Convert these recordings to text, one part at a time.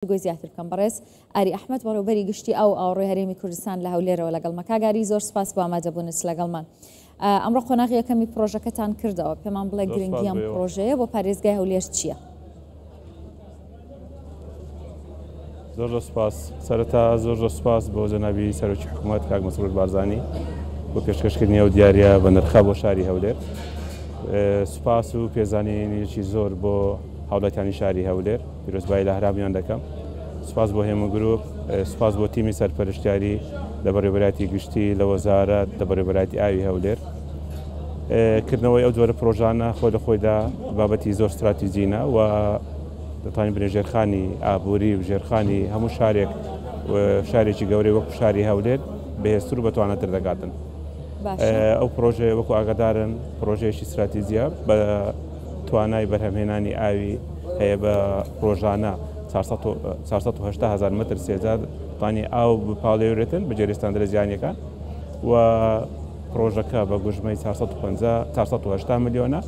گفتوگۆی زیاتر بکەم. بەڕێز ئاری ئەحمەد بەڕێوبەری گشتی ئاو و ئاوەڕۆی هەرێمی کوردستان لە هەولێرەوە لەگەڵمە. کاک ئاری زۆر سپاس بۆ ئامادەبوونت لەگەڵمان. ئەمڕۆ قۆناغی یەکەمی پڕۆژەکەتان کردەوە، پێمان بڵێ زۆر سپاس گرنگی ئەم بۆ ئێوە. پڕۆژەیە بۆ پارێزگای هەولێر چییە؟ زۆر زۆر سپاس. سەرەتا زۆر زۆر سپاس بۆ جەنابی سەرۆکی حکوومەت کاک مەسرور بارزانی بۆ پێشکەشکردنی ئەو دیاریە بە نرخە بۆ شاری هەولێر. سپاس و پێزانینێکی زۆر بۆ هاوڵاتیانی شاری هەولێر. پیرۆزبایی لە هەرامیان دەکەم. سوپاس بۆ هێمن گروپ، سوپاس بۆ تیمی سەرپەرشتیاری لە بەڕێوەبەرایەتی گشتی، لە وەزارەت، لە بەڕێوەبەرایەتی ئاوی هەولێر. کردنەوەی ئەو جۆرە پرۆژانە خۆی لە خۆیدا بابەتی زۆر ستراتیجینە و دەتوانین بڵێین ژێرخانی ئابووری و ژێرخانی هەموو شارێک و شارێکی گەورەی وەکو شاری هەولێر بەهێزتر و بەتواناتر دەکاتن. ئەو پرۆژەیە وەکو ئاگادارن پرۆژەیەکی ستراتیجیە بە توانای بەرهەمهێنانی ئاوی هەیە بە ڕۆژانە 480 هەزار مەتر سێجا توانی ئاو بپاڵێورێتن بە جێری ستاندەرە جیهانیەکان و پرۆژەکە بە گوژمەی 480 ملیۆنە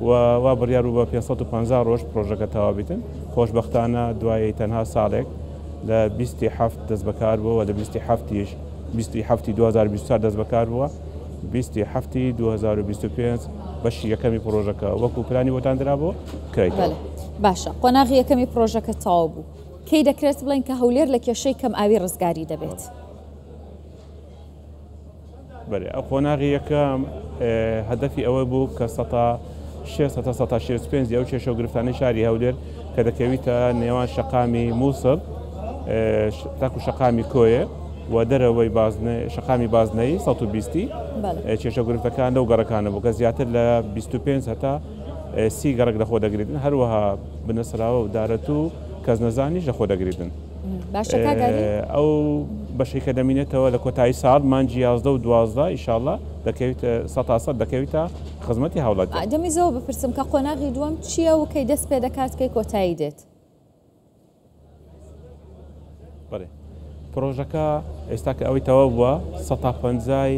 و وا بڕیار بوو بە 550 ڕۆژ پرۆژەکە تەواو بیتن. خۆشبەختانە دوای تەنها ساڵێک لە 27 دەست بەکار بووە و لە 27یش 27 2024 دەست بەکار بووە. 20 ی حەفتی 2025 بەشی یەکەمی پڕۆژەکە وەکو پلانی بۆ داندرابوو کرایتەوە. بەلێ باشە قۆناغی یەکەمی پڕۆژەکە تەواو بوو کەی دەکرێت بڵێین کە هەولێر لە کێشەی کەم ئاوی ڕزگاری دەبێت؟ بەلێ ئەو قۆناغی یەکەم هەدەفی ئەوە بوو کە سەتا شێست هەتا سەتا 65 ئەو کێشە و گرفتانەی شاری هەولێر کە دەکەویتە نێوان شەقامی مووسڵ تاکو شەقامی کۆیە و دەرەوەی بازنە شەقامی بازنەیی 120 کێشە گرفتەکان لەو گەڕەکانە بوو کە زیاتر لە 25 هەتا 30 گەڕەک لەخۆ دەگریتن هەروەها بنەسراوە و دارەتوو کەسنەزانیش لەخۆ دەگریتن. باشە کاک ئاری؟ ئەو بەشەی کە دەمینێتەوە لە کۆتایی ساڵ مانگی 11 و 12 ئیشاڵڵا دەکەویتە سەتا سەد دەکەویتە خزمەتی هاوڵاتیان. دەمویست بپرسم کە قۆناغی دووەم چییە و کەی دەست پێ دەکات کەی کۆتایی دێت؟ بەڵێ پرۆژەکە ئێستا کە ئەوەی تەواو بووە سەتا پەنجای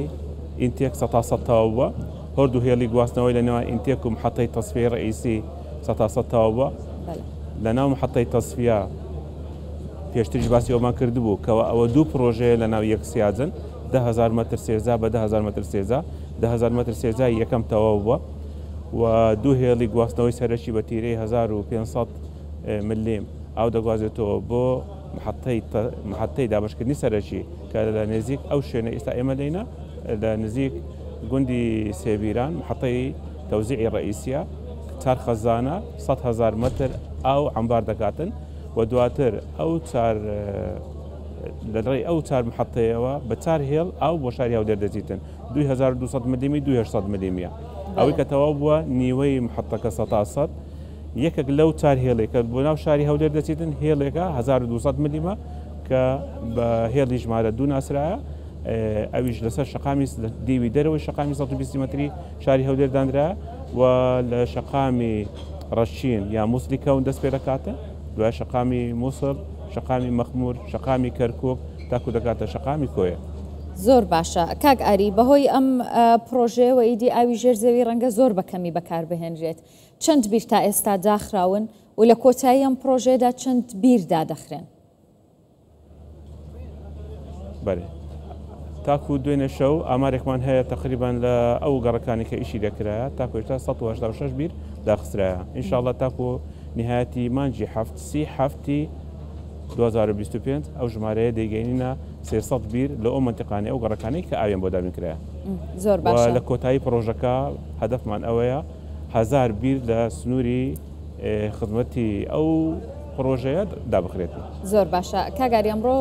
ئینتێک سەتا سەد تەواو بووە هەردوو هێڵی گواستنەوەی لە نێوان ئینتێک و محەتەی تەسفیەی ڕئیسی سەتا سەد تەواو بووە لە ناو محەتەی تەسفیە پێشتریش باسی ئەومان کردبوو کەەوە ئەوە دوو پرۆژەیە لە ناو یەک سیاجن 10هزار مەتر سێزا بە 10هزار مەتر سێزا 10هزار مەتر سێزای یەکەم تەواو بووە و دوو هێڵی گواستنەوەی سەرەکی بە تیرەی 1500 ملیم ئاو دەگوازێتەوە بۆ محەتەی دابەشکردنی سەرەکی کە لە نزیک ئەو شوێنە ئێستا ئێمە لێینە لە نزیک گوندی سێبیران محەتەی تەوزیعی ڕئیسیە چار خەزانە 100 هەزار مەتر ئاو عەمبار دەکاتن و دواتر ئەو چار لە ڕێی ئەو چار محەتەیەوە بە چار هێڵ ئاو بۆ شاری هەولێر دەچیتن 2200 ملیمی 2800 ملیمیە ئەوەی کە تەواو بووە نیوەی محەتەکە سەتا سەد یەکێک لەو چار هێڵەی کە بۆ ناو شاری هەولێر دەچیتن هێڵێکە 1200 ملیمە کە بە هێڵی ژمارە دوو ناسرایە ئەویش لەسەر شەقامی دیوی دەرەوەی شەقامی 120 مەتری شاری هەولێر دانرا و لە شەقامی ڕەشین یا مووسلی کەون دەست پێ دەکاتن دوای شەقامی مووسڵ شەقامی مەخمور شەقامی کەرکک تاکو دەکاتە شەقامی کۆیە. زۆر باشە کاک ئاری بەهۆی ئەم پرۆژەیەوە ئیدی ئاوی ژێر زەوی ڕەنگە زۆر بە کەمی بەکاربهێنرێت چەند بیر تا ئێستا داخراون و لە کۆتایی ئەم پڕۆژەیەدا چەند بیر دادەخرێن؟ بەێ تاکو دوێنێ شەو ئامارێکمان هەیە تقریبان لە ئەو گەڕەکانی کە ئیشی دەکرایە تاکو ئێستا 186 بیر داخسترایە ئینشاءاللە تاکو نهایەتی مانگی هەفت سی هەفتی 2025 ئەو ژمارەیە دەیگەینینە 300 بیر لە ئەو مەنتیقانەی ئەو گەڕەکانەی کە ئاویان بۆ دابین کرایە زۆر باشە لە کۆتایی پڕۆژەکە هەدەفمان ئەوەیە هەزار بیر لە سنووری خزمەتی ئەو پڕۆژەیە دابخرێت. زۆر باشە کاک ئاری ئەمڕۆ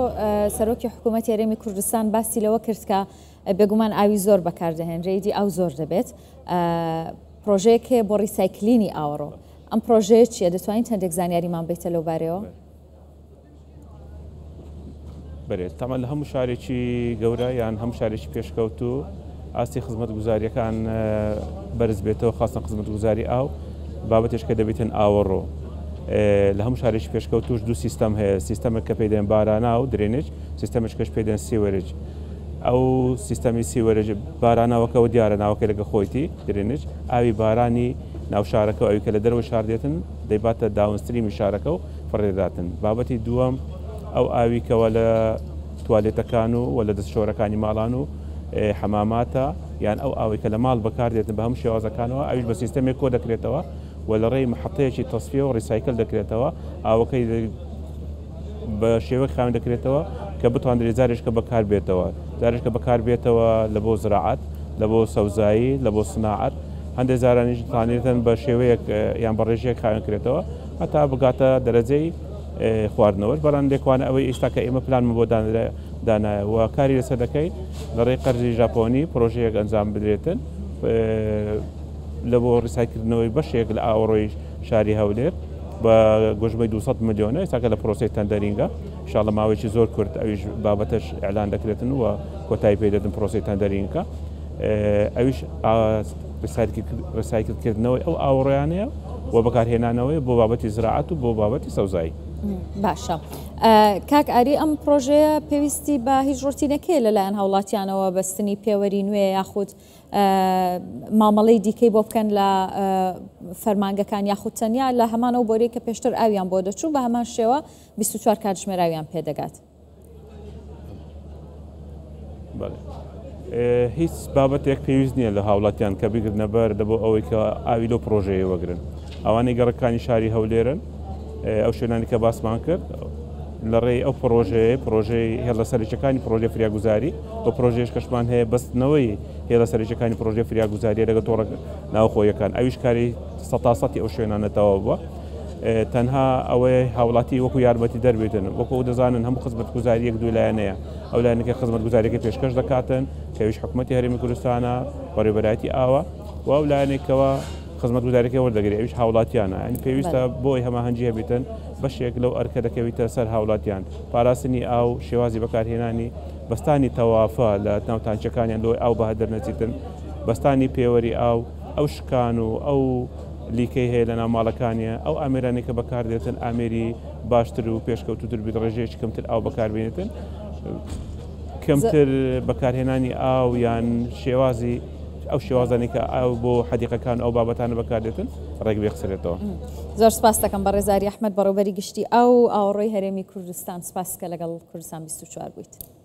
سەرۆکی حکوومەتی هەرێمی کوردستان باسی لەوە کرد کە بێگومان ئاوی زۆر بەکاردەهێنرێ ئیدی ئاو زۆر دەبێت پرۆژەیەک هەیە بۆ ڕیسایکلینی ئاوەڕۆ ئەم پرۆژەیە چییە دەتوانیت هەندێک زانیاریمان بیتە لەو بارەیەوە؟ بەرێ تەمان لە هەموو شارێکی گەورە یان هەموو شارێکی پێشکەوتوو ئاستی خزمەتگوزاریەکان بەرز بێتەوە خاستن خزمەتگوزاری ئاو بابەتێش کە دەبێتن ئاوەڕۆ لە هەموو شارێکی پێشکەوتوش دوو سیستەم هەیە سیستەمێک کە پێی دەێن باراناو drainage سیستەمێک کەش پێی دەێن sewerage ئەو سیستەمی sewerage باراناوەکەەوە دیارە ناوەکە لەگە خۆیتی drainage ئاوی بارانی ناو شارەکە ئەوی کە لە دەرەوەی شار دێتن دەیباتە downstream ی شارەکە و فڕێداتن. بابەتی دووەم ئەو ئاوی کەوا لە توالێتەکان و وە لە دەستشۆرەکانی ماڵان و حەماماتە یان ئەو ئاوەی کە لە ماڵ بەکاردێتن بە هەموو شێوازەکانەوە ئەویش بە سیستەمێک کۆ دەکرێتەوە و لە ڕێی محەتەیەکی تەسفیە و ڕیسایکل دەکرێتەوە ئاوەکەی بە شێوەیەک خاوێن دەکرێتەوە کە بتواندرێت جارێکە بەکار بێتەوە جارێکە بەکار بێتەوە لە بۆ زراعەت لە بۆ سەوزایی لە بۆ سناعەت هەندێک جارانیش توانێتن بە شێوەیەک یان بە ڕێژەیەک خاوێن کرێتەوە هەتا بگاتە دەرەجەی خواردنەوەش بەڵام لێکوانە ئەوەی ئێستا کە ئێمە پلانمان بۆ دانایە و کاری لەسەر دەکەین لە ڕێی قەرزی ژاپۆنی پرۆژەیەک ئەنجام بدرێتن لە بۆ ڕیسایکردنەوەی بەشێک لە ئاوەڕۆی شاری هەولێر بە گۆژمەی 200 ملیۆنە ئێستاکە لە پرۆسەی tendering ە ئینشاڵڵا ماوەیەکی زۆر کورت ئەویش بابەتەش ئیعلان دەکرێتن و کۆتایی پێ دەدن پرۆسەی tendering ەکە ئەویش ڕیسایکلکردنەوەی ئەو ئاوەڕۆیانەیە و بەکارهێنانەوەی بۆ بابەتی زراعەت و بۆ بابەتی سەوزایی. باشە کاک ئاری ئەم پرۆژەیە پێویستی بە هیچ ڕۆتینەکەی لەلایەن هاوڵاتیانەوە بەستنی پێوەری نوێ یاخود مامەڵەی دیکەی بۆ بکەن لە فەرمانگەکان یاخود تەنیا لە هەمان ئەو بۆریە کە پێشتر ئاویان بۆ دەچوو بە هەمان شێوە 24 کاتژمێر ئاویان پێدەگات. هیچ بابەتێک پێویست نییە لە هاوڵاتیان کە بگرنە بەر لە بۆ ئەوەی کە ئاوی لەو پرۆژەیە وەگرن ئەوانەی گەڕەکانی شاری هەولێرن ئەو شوێنانی کە باسمان کرد لە ڕێی ئەو پرۆژەیە پرۆژەی هێڵە سەرەکیەکانی پرۆژەی فریاگوزاری و پرۆژەیەش کەشمان هەیە بەستنەوەی هێڵە سەرەکیەکانی پرۆژەی فریاگوزاریە لەگەڵ تۆڕە ناوخۆیەکان ئەویش کاری سەتا سەتی ئەو شوێنانە تەواو بووە تەنها ئەوەیە هاوڵاتی وەکو یارمەتی دەربێتن وەکو ئەو دەزانن هەموو خزمەتگوزاریەک دوو لایەنەیە ئەو لایەنەکە خزمەتگوزاریەکە پێشکەش دەکاتن کەویش حکوومەتی هەرێمی کوردستانە بەڕێوەبەرایەتی ئاوە و ئەو لایەنێکەوە خزمەتگوزاریەکە وەردەگرێت ئەویش هاوڵاتیانە یانی پێویستە بۆی هەماهەنگی هەبیتن بەشێک لەو ئەرکە دەکەویتە سەر هاوڵاتیان پاراستنی ئاو شێوازی بەکارهێنانی بەستانی تەوافە لە ناو تانکیەکانیان لۆی ئاو بەهەدەر نەچیتن بەستانی پێوەری ئاو ئەو شکان و ئەو لیکەی هەیە لە ناو ماڵەکانیە ئەو ئامێرانەی کە بەکاردێتن ئامێری باشتر و پێشکەوتوتر بیت ڕێژەیەکی کەمتر ئاو بەکاربێنێتن کەمتر بەکارهێنانی ئاو یان شێوازی ئەو شێوازانەی کە ئاو بۆ حەدیقەکان ئەو بابەتانە بەکاردێتن ڕێک بخرێتەوە. زۆر سپاس دەکەم بەڕێز ئاری ئەحمەد بەڕێوبەری گشتی ئاو و ئاوەڕۆی هەرێمی کوردستان سپاس کە لەگەڵ کوردستان 24 بوویت.